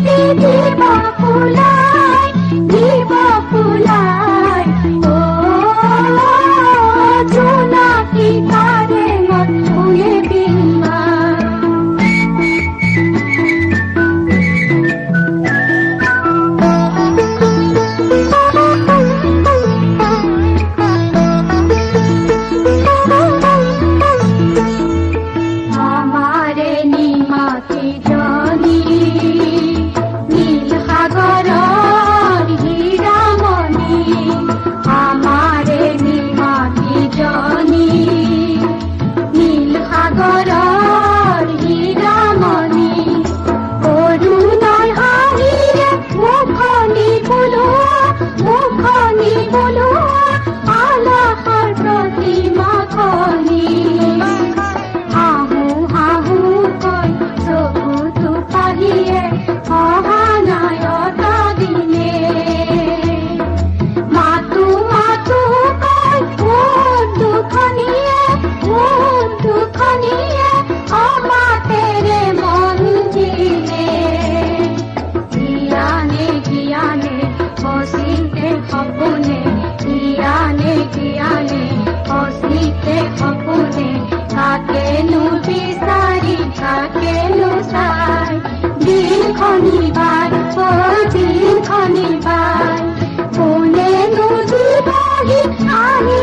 দিব ফুলাই, দিব ফুলাই। অ জোনাকী কাৰেঙত ফুলে বিমা। আমাৰে নিমাতী জনী নীল সাগৰৰ হীৰামণি, আমাৰে নিমাতী জনী নীল সাগৰৰ হীৰামণি। অৰুণৰ হাঁহিৰে মুখনি বোলোৱা, মুখনি বোলোৱা, আলাসৰ প্ৰতিমাখনি। হাহো হাহো কৈ চকু টোপাহিয়ে অহা নাই দিনে। মাতো মাতো কৈ মোৰ দুখনিয়ে, মোৰ দুখনিয়ে অমাতেৰে মন জিনে। জ্ঞানে জ্ঞানে অচিন্তে সপোনে, জ্ঞানে জ্ঞানে অচিন্তে সপোনে, কাকেনো বিচাৰি কাকেনো চাই। দিনখনি বাই, অ দিনখনি বাই, কোনেনো দিবহি আনি।